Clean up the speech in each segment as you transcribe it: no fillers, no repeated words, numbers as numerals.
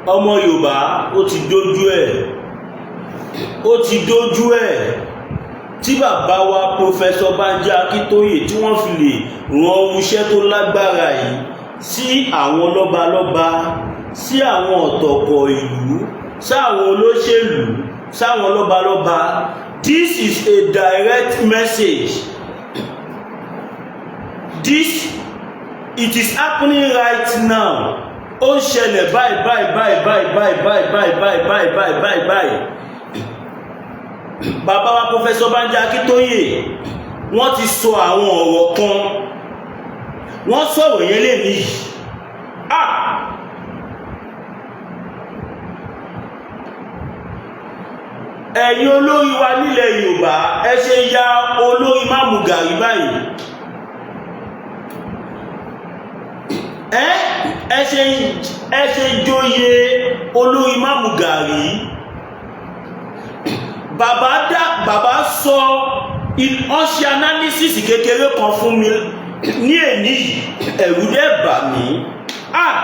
Ọmọ Yorùbá, ó ti dójú ẹ̀, ó ti dójú ẹ̀ tí bàbá wa Professor Banji Akíntóyè tí wọ́n fi lè rán iṣẹ́ tó lágbára yìí sí àwọn lọ́balọ́ba, sí àwọn ọ̀tọ̀kọ̀ ìlú, sáwọn olóṣèlú, sáwọn lọ́balọ́ba. This is a direct message. This, it is happening right now. Ó ń ṣẹlẹ̀ báyìí báyìí báyìí báyìí báyìí báyìí báyìí báyìí báyìí báyìí báyìí báyìí. Bàbá wa Professor Banji Akíntóyè, wọ́n ti sọ àwọn ọ̀rọ̀ kan. Wọ́n sọ̀rọ̀ yẹn lè ní yìí. Ah, ẹ̀yin olórí wa nílẹ̀ Yorùbá, ẹ ṣe ya olórí má mu gàrí báyìí. Ẹ ṣe jóye olórí má mu gàrí. Bàbá dá, bàbá sọ, wọ́n ṣe analysis kékeré kan fún mi ní èní yìí, ẹ̀rù dẹ̀ bà mí. Ah,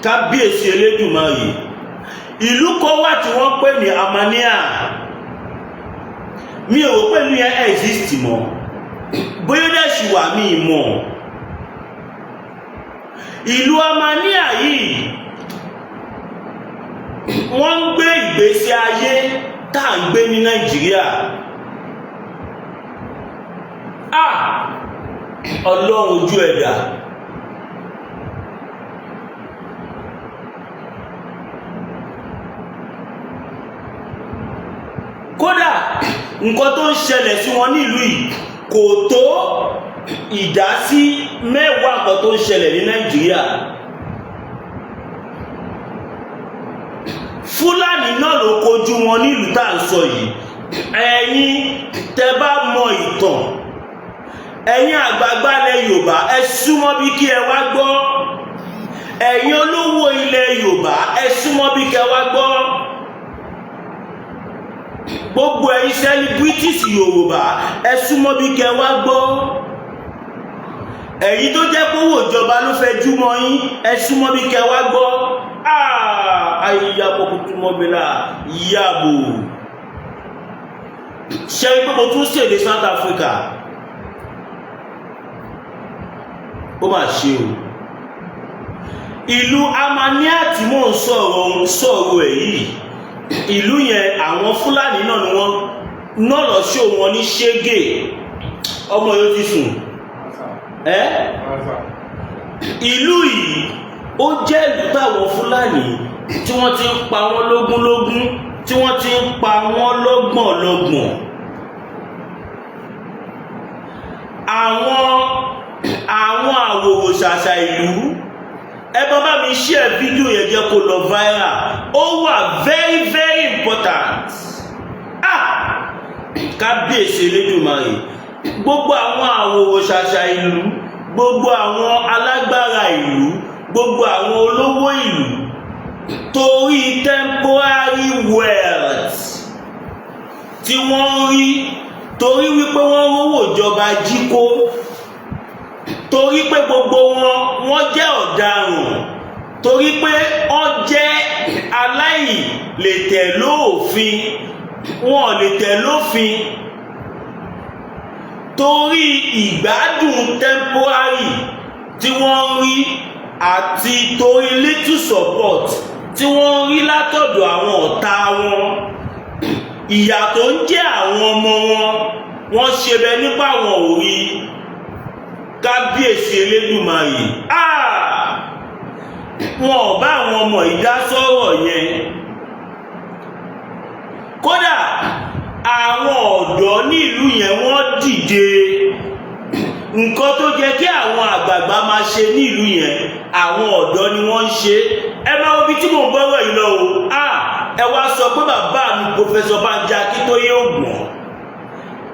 kábíyèsí Elédùmarè! Ìlú kan wà tí wọ́n pè ní Amania. Mi ò rò pé ìlú yẹn exist mọ́, bóyá dẹ̀ ṣì wà, mí mọ̀. Ìlú Amania yìí, wọ́n ń gbé ìgbésí ayé tá à ń gbé ní Nàìjíríà. Ah, Ọlọ́run ojú ẹ̀dá! Kódà, nǹkan tó ń ṣẹlẹ̀ sí wọn nílùú yìí kò tó ìdásí 10 nǹkan tó ń ṣẹlẹ̀ ní Nàìjíríà. Fúlàní náà ló kojú wọn nílùú tá à ń sọ yìí. Ẹ̀yin tẹ́ bá mọ ìtàn, ẹ̀yin àgbààgbà ilẹ̀ Yorùbá, ẹ súnmọ́ bí kí ẹ wá gbọ́. Ẹ̀yin olówó ilẹ̀ Yorùbá, ẹ súnmọ́ bí kí ẹ wá gbọ́. Gbogbo ẹ̀yin celebrities Yorùbá, ẹ súnmọ́ bí kí ẹ wá gbọ́. Ẹ̀yin tó jẹ́ kówó ìjọba ló fẹ́ júmọ́ yín, ẹ súnmọ́ bí kí ẹ wá gbọ́. Ayíyá pọ̀kútù mọ́bílà yàbò ṣe pé mo tún ṣèdè South Africa. Ó mà ṣe o. Ìlú Amania tí mò ń sọ̀rọ̀ ẹ̀ yìí, ìlú yẹn, àwọn Fúlàní náà ni wọ́n náà lọ ṣó wọn ní ṣégè. Ọmọ yóò ti sùn ẹ́. Ìlú yìí, ó jẹ́ ìlú táwọn Fúlàní tí wọ́n ti ń pa wọ́n lógúnlógún, tí wọ́n ti ń pa wọ́n lọ́gbọ̀nlọ́gbọ̀n. Àwọn àwòrò ṣàṣà ìlú, ẹ bá bá mi share fídíò yẹn, jẹ́ kó lọ viral. Ó wà very very important. Ah, kábíyèsí Elédùmarè! Gbogbo àwọn àwòrò ṣàṣà ìlú, gbogbo àwọn alágbára ìlú, gbogbo àwọn olówó ìlú, torí temporary wealth tí wọ́n rí, torí wípé wọ́n rówó ìjọba jí kó, torí pé gbogbo wọn, wọ́n jẹ́ ọ̀daràn, torí pé wọ́n jẹ́ aláìlè tẹ̀lé òfin, wọn ò lè tẹ̀lé òfin, torí ìgbádùn temporary tí wọ́n ń rí àti torí little support tí wọ́n ń rí látọ̀dọ̀ àwọn ọ̀tá wọn, ìyà tó ń jẹ́ àwọn ọmọ wọn, wọ́n ṣe bẹ nípa àwọn ò rí. Kábíyèsí Elédùmarè! Wọn ò bá àwọn ọmọ ìdásọ́rọ̀ yẹn. Kódà, àwọn ọ̀dọ́ nílùú yẹn, wọ́n dìde. Nǹkan tó jẹ́ kí àwọn àgbààgbà máa ṣe nílùú yẹn, àwọn ọ̀dọ́ ni wọ́n ń ṣe. Ẹ máa wo ibi tí mò ń bọ́rọ̀ yìí lọ o. Ẹ wá sọ pé bàbá mi Professor Banji Akíntóyè ògbọ̀n,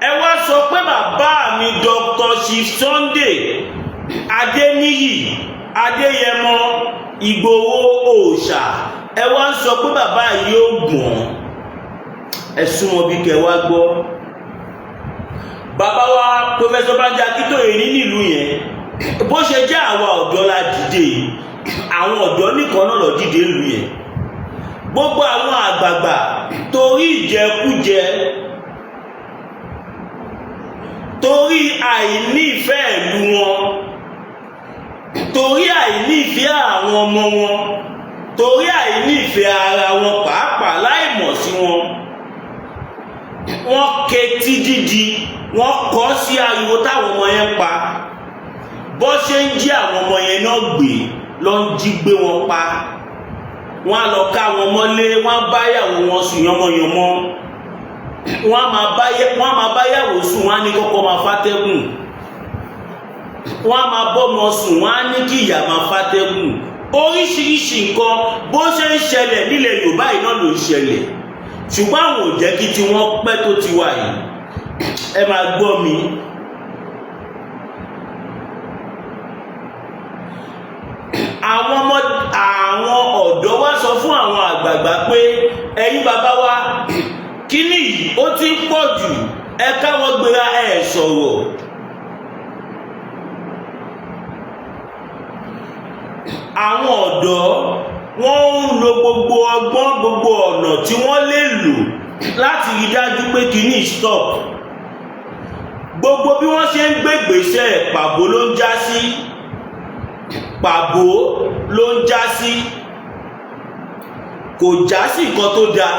ẹ wá sọ pé bàbá mi Dr. Chief Sunday Adéníyì Adéyẹmọ Ìgbòho Òòṣà, ẹ wá ń sọ pé bàbá yìí ó gbọ̀n. Ẹ súnmọ́ bí kẹ wá gbọ́. Bàbá wa Professor Banji Akíntóyè ní nílùú yẹn, bó ṣe jẹ́ àwa ọ̀dọ́ la dìde. Àwọn ọ̀dọ́ nìkan náà lọ dìde ìlú yẹn. Gbogbo àwọn àgbààgbà, torí ìjẹkújẹ, torí àìní ìfẹ́ ìlú wọn, torí àìní ìfẹ́ àwọn ọmọ wọn, torí àìní ìfẹ́ ara wọn pàápàá, láìmọ̀ sí wọn, wọ́n ketí dídi, wọ́n kọ́ sí ariwo táwọn ọmọ yẹn pa. Bó ṣe ń jí àwọn ọmọ yẹn náà gbé lọ, ń jí gbé wọn pa, wọ́n á lọ ká wọn mọ́lé, wọ́n á báyàwó wọn sùn yánmọ́yánmọ́, wọ́n á máa báyàwó sùn, wọ́n á ní kọ́kọ́ máa fàtẹ́gùn, wọ́n á máa bọ́mọ sùn, wọ́n á ní kí ìyá máa fàtẹ́gùn. Oríṣiríṣi nǹkan bó ṣe ń ṣẹlẹ̀ nílẹ̀ Yorùbá yìí náà ló ń ṣẹlẹ̀, ṣùgbọ́n àwọn ò jẹ́ kí tiwọn pẹ́ tó ti wà yìí. Ẹ máa gbọ́ mi. Àwọn ọmọ, àwọn ọ̀dọ́ wá sọ fún àwọn àgbààgbà pé, "Ẹ̀yin bàbá wa, kíní yìí ó ti ń pọ̀ jù, ẹ káwọn gbéra, ẹ sọ̀rọ̀." Àwọn ọ̀dọ́, wọ́n ń lo gbogbo ọgbọ́n, gbogbo ọ̀nà tí wọ́n lè lò láti rí dájú pé kíní stop. Gbogbo bí wọ́n ṣe ń gbégbèsè, pàbó ló ń já sí, pàbó ló ń já sí, kò já sí nǹkan tó dáa.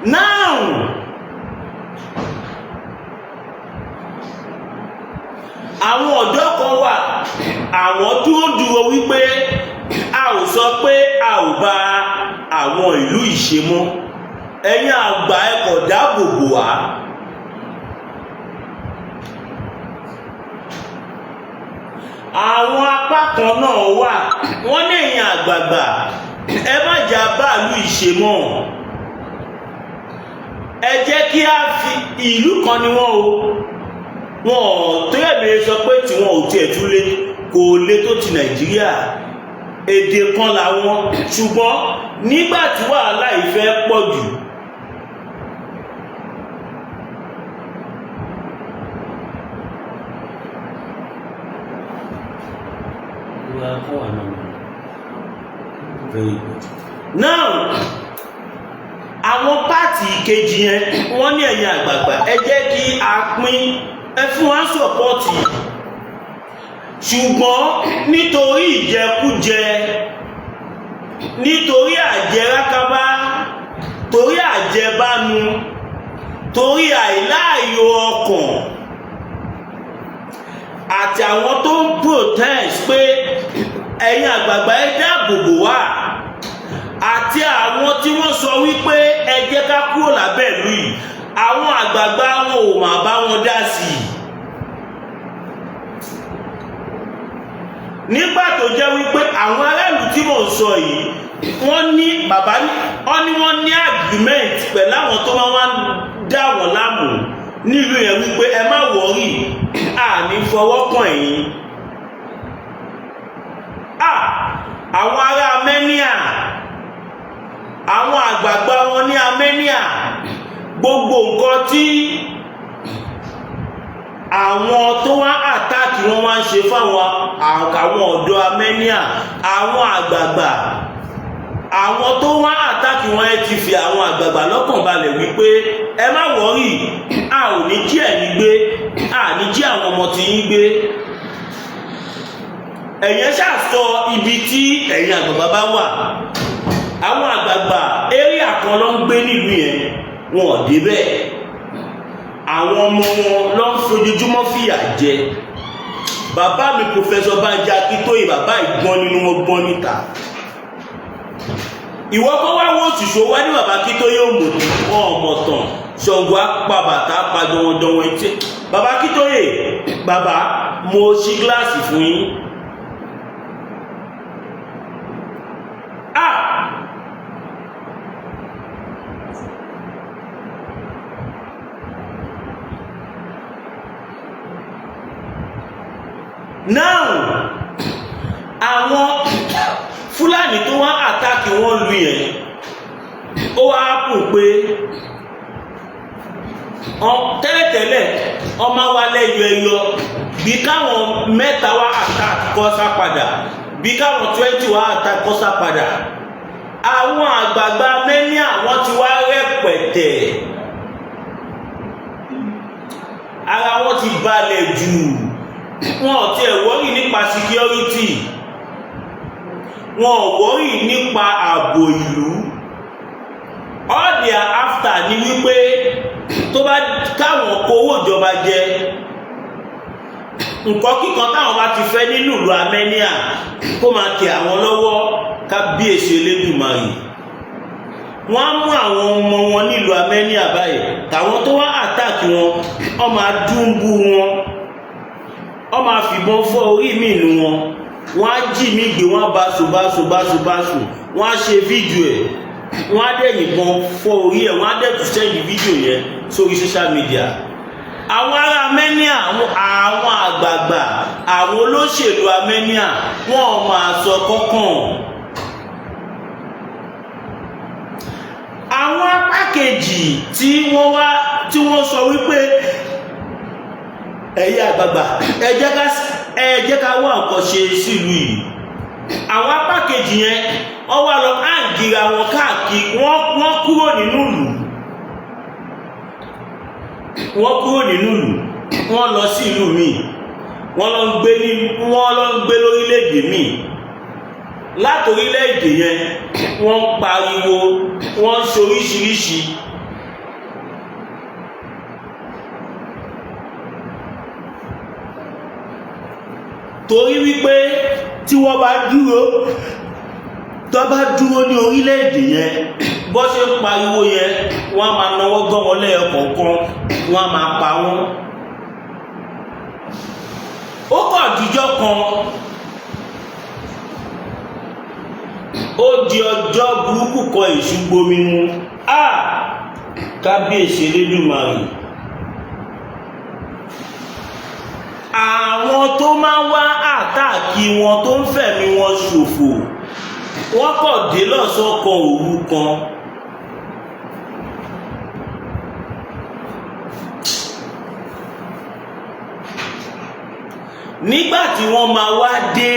Now, àwọn ọ̀dọ́ kan wà, àwọn dúró dúró wípé a ò sọ pé a ò bá àwọn ìlú ìṣe mọ́, ẹ̀yin àgbà, ẹ kò dáàbò bò wá. Àwọn apá kan náà wà, wọ́n ní ẹ̀yin àgbààgbà, ẹ má jà báàlú ìṣe mọ́, ẹ jẹ́ kí a fi ìlú kan ni wọ́n o. Wọn ò tó ẹ̀mí sọ pé tiwọn ò tiẹ̀ tún lé, kò lé tó ti Nàìjíríà. Èdè kan làwọn, ṣùgbọ́n nígbà tí wàhálà yìí fẹ́ pọ̀ jù, very good. Now, àwọn party kejì yẹn, wọ́n ní ẹ̀yin àgbààgbà, ẹ jẹ́ kí a pín, ẹ fún wa support. Ṣùgbọ́n nítorí ìjẹkújẹ, nítorí àjẹrákábá, torí àjẹbánu, torí àìláàyò ọkàn àti àwọn tó ń protest pé ẹ̀yin àgbààgbà, ẹ dáàbò bò wá, àti àwọn tí wọ́n sọ wípé ẹ jẹ́ ká kúrò lábẹ́ ìlú yìí, àwọn àgbààgbà wọn ò mà bá wọn dá sí i. Nígbà tó jẹ́ wípé àwọn aráàlú tí mò ń sọ yìí, wọ́n ní bàbá, wọ́n ní wọ́n ní agreement pẹ̀lú àwọn tó máa wá ń dá wọn láàmú nílùú yẹn wípé ẹ má worry, àní fọwọ́ kàn yín. Àwọn ará Armenia, àwọn àgbààgbà wọn ní Armenia, gbogbo nǹkan tí àwọn tó wá attack wọn wá ń ṣe fáwọn àwọn ọ̀dọ́ Armenia, àwọn àgbààgbà, àwọn tó wá attack wọn, ẹ ti fi àwọn àgbààgbà lọ́kàn balẹ̀ wípé ẹ má worry, a ò ní jí ẹ̀yin gbé, a ní jí àwọn ọmọ tí yín gbé. Ẹ̀yẹn ṣàsọ ibi tí ẹ̀yin àgbààgbà bá wà. Àwọn àgbààgbà area kan ló ń gbé nílùú yẹn, wọn ò débẹ̀. Àwọn ọmọ wọn ló ń fojoojúmọ́ fìyà jẹ. Bàbá mi, Professor Banji Akíntóyè, bàbá ìgbọ́n nínú wọn, gbọ́n níta. Ìwọ kọ́ wá wọ́n òṣìṣẹ́ wá ní bàbá Akíntóyè ò mọ̀ wọn ọmọ tán. Ṣàngó apá bàtà apá dánwọ́dánwọ́ etí. Bàbá Akíntóyè, bàbá, mo ṣí gíláàsì fún yín. Ah, now, àwọn Fúlàní tó wá attack wọn lu yẹn, ó wá kù pé Tẹ́lẹ̀tẹ́lẹ̀, ọmọ wa lẹ́yọ ẹyọ, bí káwọn mẹ́ta wá attack kọ́ sá padà, bí káwọn 20 wá attack kọ́ sá padà. Àwọn àgbààgbà Armenia, wọ́n ti wá rẹpẹtẹ, ara wọn ti balẹ̀ jù, wọn ò tiẹ̀ worry nípa security, wọn ò worry nípa ààbò ìlú. All they are after ni wípé tó bá káwọn kó owó ìjọba jẹ, nǹkan kíkan táwọn bá ti fẹ́ nínú ìlú Armenia kó máa tẹ̀ àwọn lọ́wọ́. Kábíyèsí Elédùmarè! Wọ́n á mú àwọn ọmọ wọn nílùú Armenia báyìí, tàwọn tó wá attack wọn, wọ́n máa dúnbú wọn, wọ́n máa fìbọn fọ́ orí mi nù wọn, wọ́n á jí mi gbé, wọ́n á báṣu báṣu báṣu báṣu, wọ́n á ṣe fídíò ẹ̀, wọ́n á dẹ̀ yìnbọn fọ́ orí ẹ̀, wọ́n á dẹ̀ tún send fídíò yẹn sórí social media. Àwọn ará Armenia, àwọn àgbààgbà, àwọn olóṣèlú Armenia, wọ́n máa sọ kọ́kàn. Àwọn apá kejì tí wọ́n wá, tí wọ́n sọ wípé ẹ̀yin àgbààgbà, ẹ jẹ́ ká wá nǹkan ṣe sílùú yìí, àwọn apá kejì yẹn, wọ́n wá lọ áǹgìrà wọn káàkiri. Wọ́n kúrò nínú ìlú, wọ́n kúrò nínú ìlú, wọ́n lọ sí ìlú míì, wọ́n lọ ń gbé lórílẹ̀‐èdè míì. Láti orílẹ̀-èdè yẹn, wọ́n ń pariwo, wọ́n ń ṣoríṣiríṣi. Torí wípé tí wọ́n bá dúró, tó bá dúró ní orílẹ̀-èdè yẹn, bó ṣe ń pariwo yẹn, wọ́n á máa náwó gán wọn lẹ́yọ kọ̀ọ̀kan, wọ́n á máa pa wọ́n. Ó kàn díjọ́ kan, ó di ọjọ́ burúkú kan, èṣù gbomi mu. A kábíyèsí Elédùmarè! Àwọn tó máa ń wá attack wọn, tó ń fẹ̀mí wọn ṣòfò, wọ́n kọ̀ dé lọ́sàn kan òru kan. Nígbà tí wọ́n máa wá dé,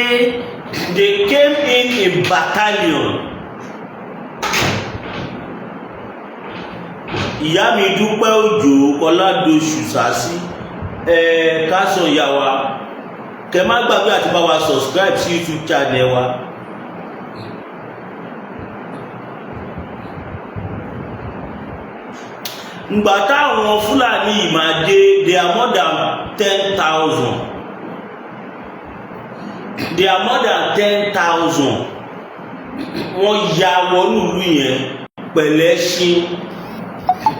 they came in a battalion. Ìyá mi, Dúpẹ́ Òjò Kọládọ̀ṣù sásí ẹ káàsán ìyá wa. Kẹ má gbàgbé àti bá wa subscribe sí YouTube channel wa. Ngbà táwọn Fúlàní yìí máa dé, they are more than 10,000. They are more than 10,000. Wọ́n ya wọnú ìlú yẹn pẹ̀lẹ́ṣin,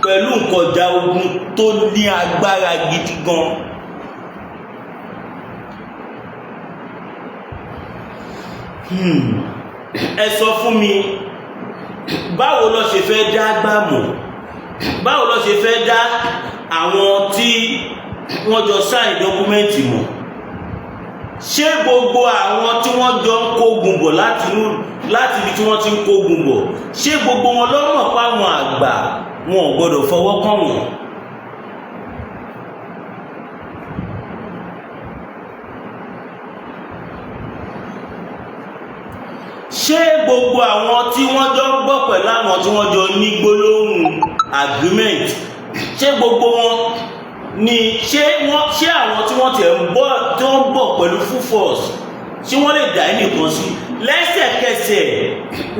pẹ̀lú nǹkan ìjà ogun tó ní agbára gidi gan. Ẹ sọ fún mi, báwo lọ ṣe fẹ́ dá gbà mọ̀? Báwo lọ ṣe fẹ́ dá àwọn tí wọ́n jọ sign document mọ̀? Ṣé gbogbo àwọn tí wọ́n jọ ń kógun bọ̀ láti ibi tí wọ́n ti ń kógun bọ̀, ṣé gbogbo wọn ló mọ̀ páwọn àgbà wọn ò gbọ́dọ̀ fọwọ́ kàn wọ́n? Ṣé gbogbo àwọn tí wọ́n jọ ń bọ̀ pẹ̀lú àwọn tí wọ́n jọ ní gbólóhùn agreement, ṣé gbogbo wọn ni, ṣé wọ́n, ṣé àwọn tí wọ́n tiẹ̀ ń bọ̀, tí wọ́n ń bọ̀ pẹ̀lú full force, ṣé wọ́n lè dá ẹnìkan sí? Lẹ́sẹ̀kẹsẹ̀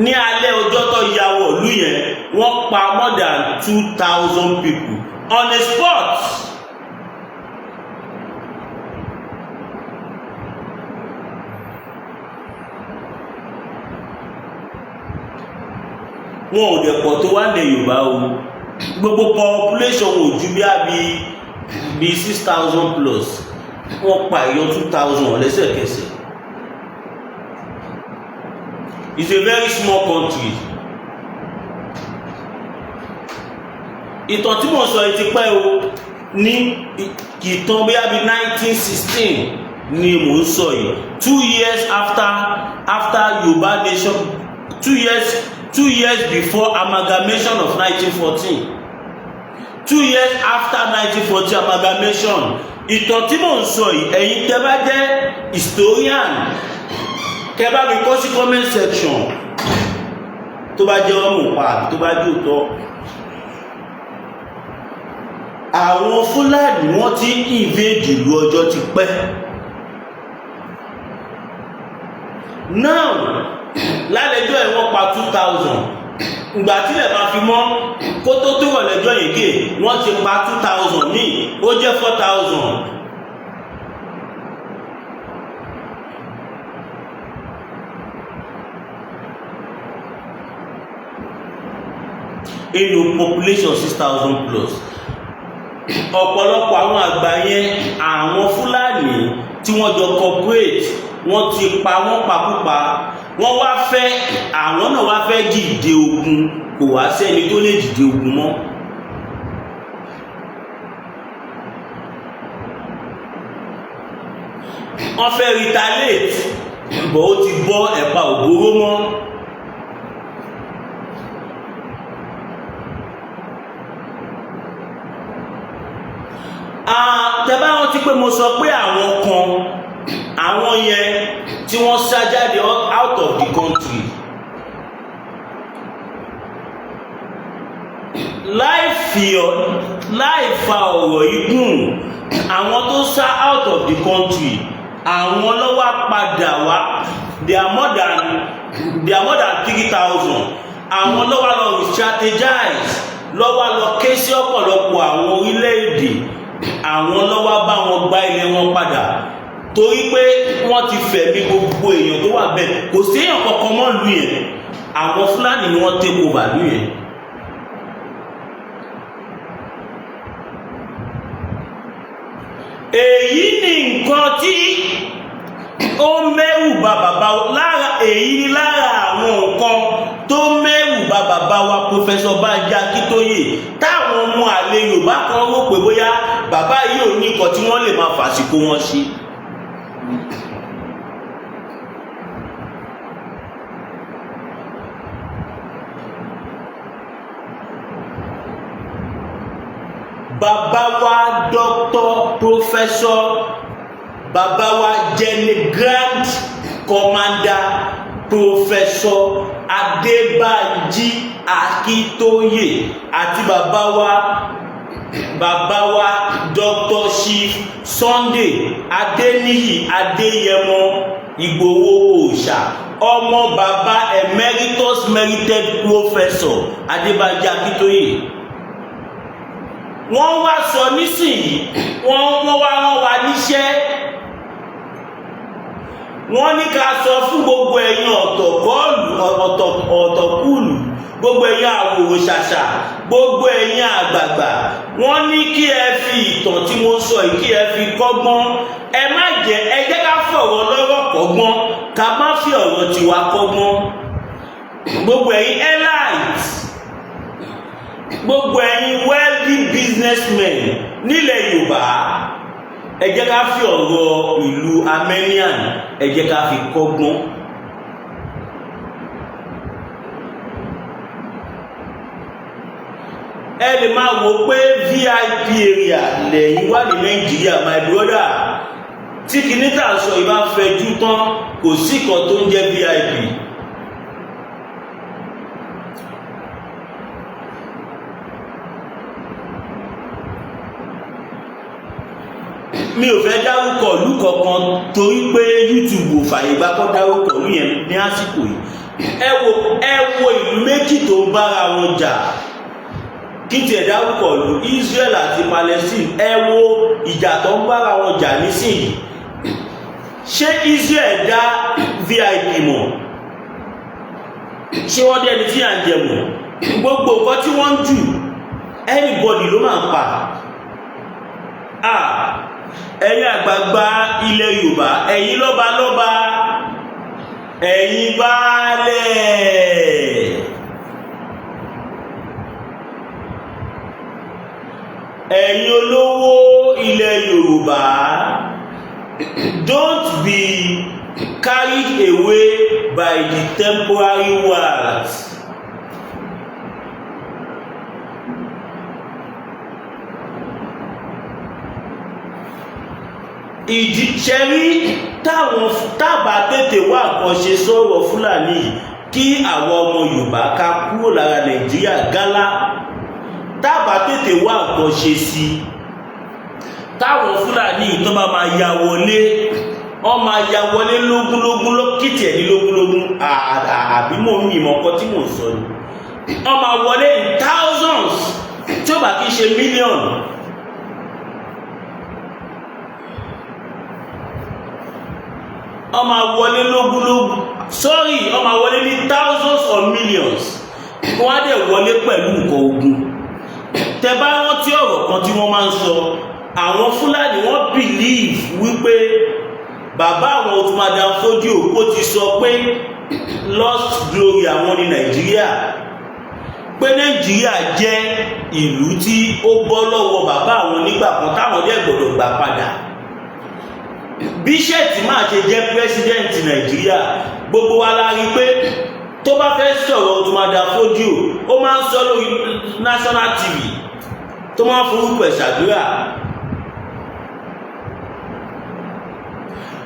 ní alẹ́ ọjọ́ tó ya wọ̀lú yẹn, wọ́n pa more than 2,000 people on the spot. Wọn ò dẹ̀ pọ̀ tó wá lẹ̀ Yorùbá o. Gbogbo population ò ju bí àbí bí 6,000 plus. Wọ́n pa èèyàn 2,000 lẹ́sẹ̀kẹsẹ̀. It's a very small country. Ìtàn tí mo sọ yìí ti pẹ́ o. Ní ìtàn bóyá bí 1916 ni mò ń sọ yìí, 2 years after Yorùbá nation, 2 years before amalgamation of 1914. 2 years after 1914 amalgamation. Ìtàn tí mò ń sọ yìí, ẹ̀yin tẹ́ bá jẹ́ historian, kẹ́ bá mi kọ sí comment section tó bá jẹ́ ọmọ pa àbí tó bá jẹ́ òótọ́. Àwọn Fúlàní, wọ́n ti invade ìlú ọjọ́ ti pẹ́. Now, lálẹ́jọ́ ẹ̀, wọ́n pa 2,000. Ìgbà tílẹ̀ máa fi mọ́, kó tó tó rọ̀lẹ́jọ́ yìí ké, wọ́n ti pa 2,000 míì, ó jẹ́ 4,000. Inú population 6,000 plus. Ọ̀pọ̀lọpọ̀ àwọn àgbà yẹn, àwọn Fúlàní tí wọ́n jọ cooperate, wọ́n ti pa wọ́n pakúpa. Wọ́n wá fẹ́, àwọn náà wá fẹ́ dìde ogun, kò wá sẹ́ni tó lè dìde ogun mọ́. Wọ́n fẹ́ retaliate, bọ̀ ó ti bọ́ ẹ̀pa ògbóró mọ́. Tẹ́ bá rántí pé mo sọ pé àwọn kan, àwọn yẹn tí wọ́n sá jáde out of the country, láì fa ọ̀rọ̀ yìí gùn, àwọn tó sá out of the country, àwọn ló wá padà wá. They are more than 3,000. Àwọn ló wá lọ re-strategize, ló wá lọ ké sí ọ̀pọ̀lọpọ̀ àwọn orílẹ̀-èdè, àwọn ló wá bá wọn gba ilẹ̀ wọn padà, torí pé wọ́n ti fẹ̀mí gbogbo èèyàn tó wà bẹ́ẹ̀. Kò sí èèyàn kankan mọ́ lu yẹn. Àwọn Fúlàní ni wọ́n take over lu yẹn. Èyí ni nǹkan tí ó mẹ́rù bà bàbá lára. Èyí ni lára àwọn nǹkan tó mẹ́rù bà bàbá wa, Professor Banji Akíntóyè, táwọn ọmọ àlè Yorùbá kan rò pé bóyá bàbá yìí ò ní nǹkan tí wọ́n lè máa fàsìkò wọn ṣe. Bàbá wa, Doctor Professor, bàbá wa, General Grand Commander Professor Adébánjí Akíntóyè, àti bàbá wa Dr. Chief Sunday Adéníyì Adéyẹmọ Ìgbòho Òòṣà, ọmọ bàbá Emeritus Merited Professor Adébánjí Akíntóyè, wọ́n wá sọ nísìnyí, wọ́n wá rán wa níṣẹ́. Wọ́n ní ká sọ fún gbogbo ẹ̀yin ọ̀tọ̀kọ́ọ̀lù, ọ̀tọ̀kùlù, gbogbo ẹ̀yin àwòrò ṣàṣà, gbogbo ẹ̀yin àgbààgbà. Wọ́n ní kí ẹ fi ìtàn tí mo sọ yìí, kí ẹ fi kọ́gbọ́n. Ẹ má jẹ́, ẹ jẹ́ ká fọ̀rọ̀ lọ́rọ̀ kọ́gbọ́n, ká má fi ọ̀rọ̀ tiwa kọ́gbọ́n. Gbogbo ẹ̀yin elite, gbogbo ẹ̀yin wealthy businessmen nílẹ̀ Yorùbá, ẹ jẹ́ ká fi ọ̀rọ̀ ìlú Armenian, ẹ jẹ́ ká fi kọ́gbọ́n. Ẹ lè máa wò pé VIP area lẹ́yìn wà ní Nàìjíríà. My brother, tí kìíní tà sọ ìbá fẹjú tán, kò sí kan tó ń jẹ́ VIP. Mi ò fẹ́ dárúkọ ìlú kankan torí pé YouTube ò fàyè gbà kó dárúkọ ìlú yẹn ní àsìkò yìí. Ẹ wo ìlú méjì tó ń bára wọn jà, kí tiẹ̀ dárúkọ ìlú Israel àti Palestine. Ẹ wo ìjà tó ń bára wọn jà nísìnyí. Ṣé Israel dá VIP mọ̀? Ṣé wọ́n dẹ́ni tí à ń jẹ mọ̀? Gbogbo nǹkan tí wọ́n ń jù, anybody ló máa ń pa. Ah, ẹ̀yin àgbààgbà ilẹ̀ Yorùbá, ẹ̀yin lọ́balọ́ba, ẹ̀yin baálẹ̀, ẹ̀yin olówó ilẹ̀ Yorùbá, don't be carried away by the temporary wealth. Ìdí ṣẹ́rí táwọn tábà tètè wá nǹkan ṣe sọ̀rọ̀ Fúlàní yìí, kí àwọn ọmọ Yorùbá ká kúrò lára Nàìjíríà gálá, tábà tètè wá nǹkan ṣe sí i, táwọn Fúlàní yìí tó bá máa ya wọlé, wọ́n máa ya wọlé lógúnlógún, lókìtì ẹ̀ ní lógúnlógún. Àbí mò ń yìnbọn ọkọ tí mò ń sọ ni? Wọ́n máa wọlé in thousands, tí ó bá kí ń ṣe million. Wọ́n máa wọlé lógúnlógún, sorry, wọ́n máa wọlé ní thousands or millions. Wọ́n á dẹ̀ wọlé pẹ̀lú nǹkan ogun. Tẹ bá rántí ọ̀rọ̀ kan tí wọ́n máa ń sọ, àwọn Fúlàní, wọ́n believe wípé bàbá àwọn Usman Dan Fodio, ó ti sọ pé lost glory àwọn ní Nàìjíríà, pé Nàìjíríà jẹ́ ìlú tí ó bọ́ lọ́wọ́ bàbá àwọn nígbà kan, táwọn dẹ̀ gbọ́dọ̀ gbà padà. Bí Shettima ṣe jẹ́ president Nàìjíríà, gbogbo wa la rí pé tó bá fẹ́ sọ̀rọ̀ Usman Dan Fodio, ó máa ń sọ lórí national TV, tó máa ń forúkọ ẹ̀ ṣàdúrà.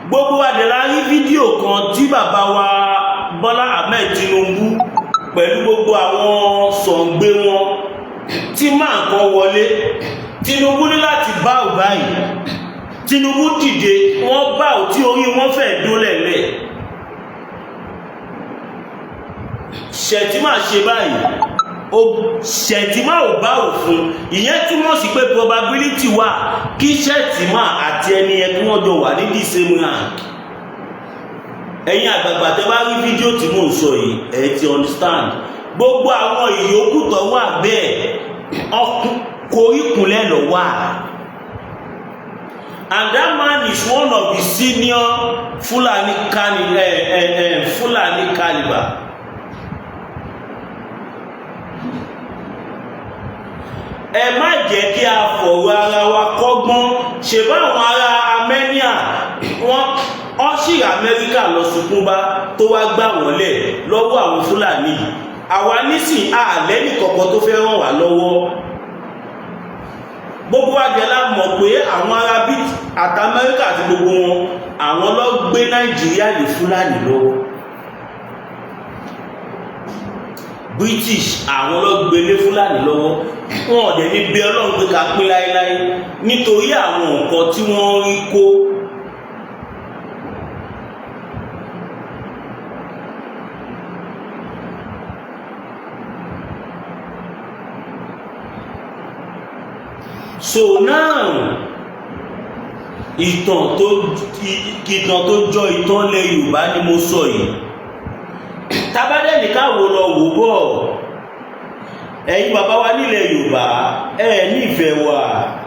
Gbogbo wa dẹ̀ la rí fídíò kan tí bàbá wa Bọ́lá Ahmed Tinubu pẹ̀lú gbogbo àwọn sọ̀ǹgbé wọn, tí máa kan wọlé, Tinubu ní láti bá ò báyìí. Tinubu dìde, wọ́n bá ò tí orí wọn fẹ́ dólẹ̀lẹ̀. Shettima ṣe báyìí, Shettima ò bá òfin. Ìyẹn túmọ̀ sí pé probability wà kí Shettima àti ẹni yẹn kí wọ́n jọ wà ní the same rank. Ẹ̀yin àgbààgbà, tẹ́ bá rí fídíò tí mò ń sọ yìí, ẹ ti understand. Gbogbo àwọn ìyókù tó wà bẹ́ẹ̀, ọkùn koríkunlẹ̀ lọ wà. And that man is one of the senior Fulani cani eh, eh, eh, Fulani caliber. Ẹ má jẹ́ kí a fọ̀rọ̀ ara wa kọ́gbọ́n. Ṣe báwọn ará Armenia, wọ́n ọ́n sì Amẹ́ríkà lọ sunkún bá tó wá gbà wọ́n lẹ̀ lọ́wọ́ àwọn Fúlàní yìí. Àwa nísìn àlẹ́ nìkọ̀kọ̀ tó fẹ́ ràn wá lọ́wọ́. Gbogbo wa jẹ́ la mọ̀ pé àwọn ará bí àti Amẹ́ríkà àti gbogbo wọn, àwọn ló gbé Nàìjíríà lé Fúlàní lọ́wọ́. British, àwọn ló gbé lé Fúlàní lọ́wọ́. Wọn ò dẹ̀ ní bí Ọlọ́run pé ká pín láéláé, nítorí àwọn nǹkan tí wọ́n rí kó. So now, ìtàn tó jọ ìtàn ilẹ̀ Yorùbá ni mo sọ yìí. Tabadẹ́nì káwo lọ wò bọ̀, ẹ̀yin bàbá wa nílẹ̀ Yorùbá, ẹ nífẹ̀ẹ́ wa,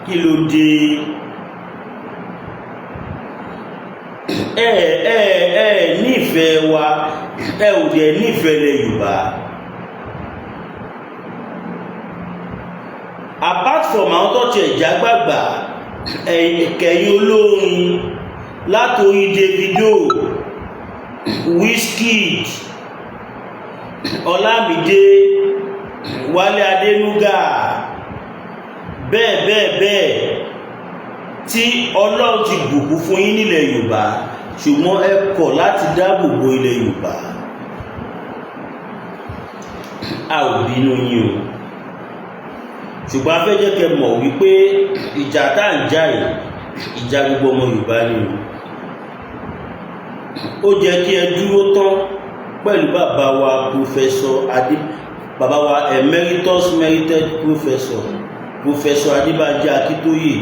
kí ló dé? Ẹ nífẹ̀ẹ́ wa, ẹ ò dẹ̀ nífẹ̀ẹ́ ilẹ̀ Yorùbá. Apart from àwọn tó tiẹ̀ jágbàgbà, kẹ̀yìn olórin látòrí Davido, Wizkid, Ọlámídé, Wálé Adénúgà, bẹ́ẹ̀ bẹ́ẹ̀ bẹ́ẹ̀, tí Ọlọ́run ti bùkún fún yín nílẹ̀ Yorùbá, ṣùgbọ́n ẹ kọ̀ láti dáàbò bo ilẹ̀ Yorùbá. A ò bínú yín o, ṣùgbọ́n a fẹ́ jẹ́ kẹ́ mọ̀ wípé ìjà tá à ń jà yìí, ìjà gbogbo ọmọ Yorùbá ni o. Ó jẹ́ kí ẹ dúró tán pẹ̀lú bàbá wa Professor Adé, bàbá wa emeritus merited professor, Professor Adébánjí Akíntóyè.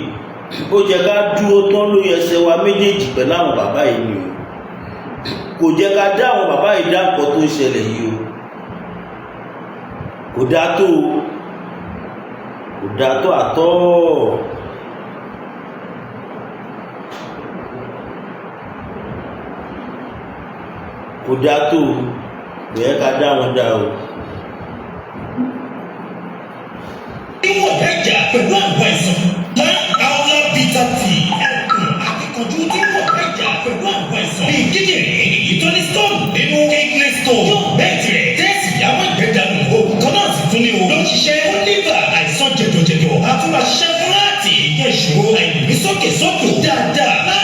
Ó jẹ́ ká dúró tán lórí ẹsẹ̀ wa méjèèjì pẹ̀lú àwọn bàbá yìí ni o. Kò jẹ́ ká dá àwọn bàbá yìí dá nǹkan tó ń ṣẹlẹ̀ yìí o. Kò dáa tó o, kò dáa tó àtọ́. Kò dáa tó o, kò yẹ ká dá wọn dá o. Níwọ̀n ẹ̀jà pẹ̀lú àwọn àìsàn lá bitter tea, ẹkùn akíkanjú tí wọ́n ẹ̀jà pẹ̀lú àwọn àìsàn bíi kíndìnrín, èyí tó ní stone nínú, kidney stone, yóò bẹ́ẹ̀ tirẹ̀ tẹ́sí àwọn ìgbẹ́dànù. Òògùn kan náà sì tún ní o ló ń ṣiṣẹ́ fún liver, àìsàn jẹ̀dọ̀jẹ̀dọ̀, àtúnra ṣiṣẹ́ fún láti ìyẹn ìṣòro àìlèmísókè sódò dáadáa lá.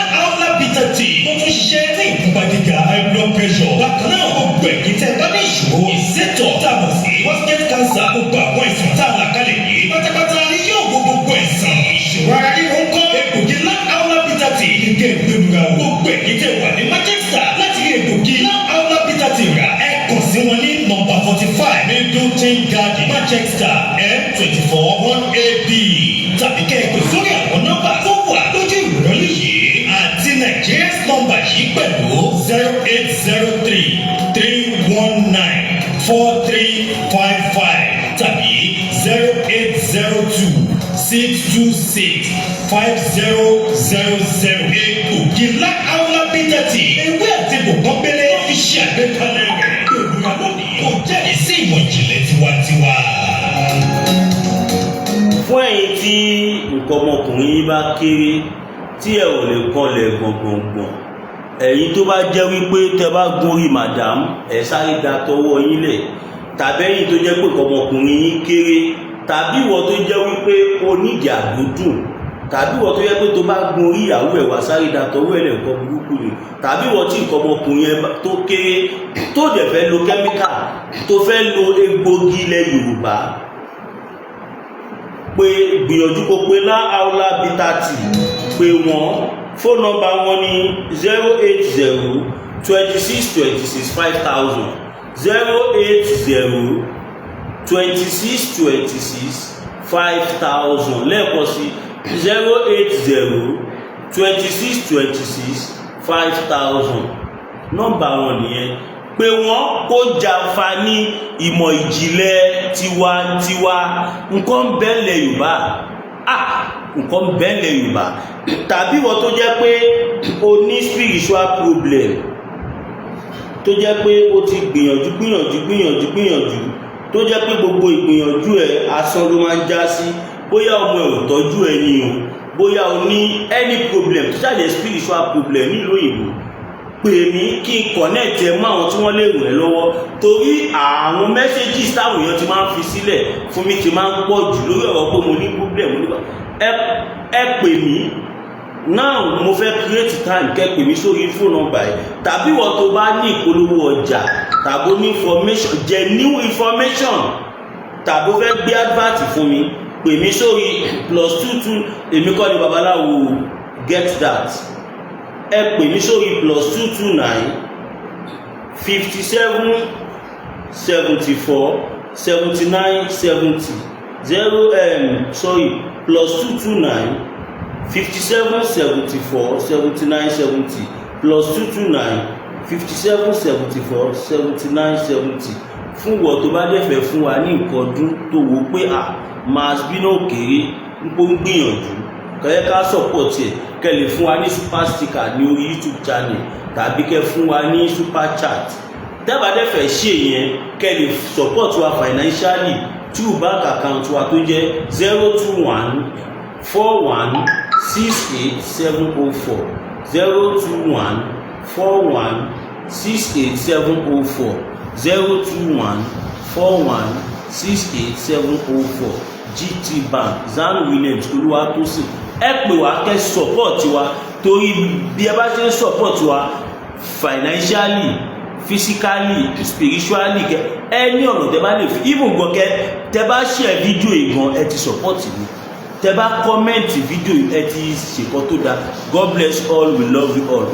Ìṣòro ìsétọ̀ tá a mọ̀ sí prostate cancer, gbogbo àwọn àìsàn tá a là kalẹ̀ yìí pátápátá ni yóò wo gbogbo ẹ̀sán. Ìṣòro ara ríro ń kọ́? Egbògi Láàúlá Bitter Tea ní kẹ́ ẹ gbẹlura o. Gbogbo ẹ̀yin tẹ́ wà ní Manchester, láti rí egbògi Láàúlá Bitter Tea rà, ẹ kàn sí wọn ní nọ́mbà 45 Middleton Garden, Manchester, M24 1AB, tàbí kẹ́ ẹ pè sórí àwọn nọ́mbà tó wà lójú ìwòran yìí àti Nigerian nọ́mbà yìí pẹ̀lú: 08033194355 tàbí 08026265000. Egbògi Láàúlá Bitter Tea, ewé àti gbòǹkan pélé wọ́n fi ṣe àgbékalẹ̀ rẹ̀. Gbòòrò lónìí kò jẹ́rìí sí ìmọ̀ ìjìnlẹ̀ tiwantiwa. Fún ẹ̀yin tí nǹkan ọmọkùnrin yín bá kéré, tí ẹ ò lè kanlẹ̀ gbọ̀ngbọ̀ngbọ̀n, ẹ̀yin tó bá jẹ́ wípé tẹ bá gun orí madam, ẹ̀ sáré da tọwọ́ yín lẹ̀, tàbí ẹ̀yin tó jẹ́ pé nǹkan ọmọkùnrin yín kéré, tàbí ìwọ tó jẹ́ wípé o nídìí àgbódùn, tàbí ìwọ tó jẹ́ pé tó bá gun orí ìyàwó ẹ̀ wá sáré da tọwọ́ ẹ̀ lẹ̀, nǹkan burúkú ni, tàbí ìwọ tí nǹkan ọmọkùnrin ẹ tó kéré, tó dẹ̀ fẹ́ lo kẹ́míkà, tó fẹ́ lo egbògi ilẹ̀ Yorùbá, pé gbìyànjú kó pé Láàúlá Bitter Tea, pé wọ́n. Fóònù nọ́mbà wọn ní 08026265000, 08026265000. Lẹ́ẹ̀kan sí, 08026265000. Nọ́mbà wọn nìyẹn. Pé wọ́n kó jàǹfààní ìmọ̀ ìjìnlẹ̀ tiwantiwa. Nǹkan bẹ́ẹ̀lẹ̀ Yorùbá, ah, nǹkan bẹ́ẹ̀lẹ̀ Yorùbá. Tàbí wọ́n tó jẹ́ pé o ní spiritual problem, tó jẹ́ pé o ti gbìyànjú, gbìyànjú, gbìyànjú, gbìyànjú, tó jẹ́ pé gbogbo ìgbìyànjú ẹ̀ asán ló máa ń já sí, bóyá ọmọ ẹ̀ ò tọ́jú ẹ ni o, bóyá o ní any problem tó ṣàjẹ́ spiritual problem nílùú òyìnbó, pè mí kí n connect ẹ mọ́ àwọn tí wọ́n lè ràn ẹ́ lọ́wọ́, torí àwọn messages táwọn èèyàn ti máa ń fi sílẹ̀ fún mi ti máa ń pọ̀ jù lórí ọ̀rọ̀ pé mo ní problem nípa. Ẹ pè mí now, mo fẹ́ create time kẹ́ pè mí sórí phone number ẹ̀. Tàbí wọ́n tó bá ní ìpolówó ọjà, tàbí ní information, genuine information, tàbí ó fẹ́ gbé advert fún mi, pè mí sórí +22. Èmi kọ́ ni babaláwo, get that. Ẹ pè mí sórí +229 57 74 79 70 0, sorry, +229 57 74 79 70, +229 57 74 79 70. Fún wọ́n tó bá dẹ̀ fẹ́ fún wa ní nǹkan ọdún, tó wò pé à máa bínú òkèrè ń pọ́ ń gbìyànjú kẹ́yẹ́ ká support ẹ̀, kẹ́ lè fún wa ní super sticker ní orí YouTube channel, tàbí kẹ́ fún wa ní super chat. Tẹ́bà dẹ̀ fẹ́ ṣe yẹn, kẹ́ lè support wa financially through bank account wa tó jẹ́ 0214168704, 0214168704, 0214168704, GT Bank, Zan Williams Olúwatósìn. Ẹ pè wá kẹ́ support wa, torí bí ẹ bá ṣe ń support wa financially, physically, spiritually, kẹ ẹ ní ọ̀nà tẹ bá lè fi, even gan kẹ tẹ bá share fídíò yìí gan, ẹ ti support mi. Tẹ bá comment fídíò yìí, ẹ ti ṣèkọ́ tó dáa. God bless all, we love you all.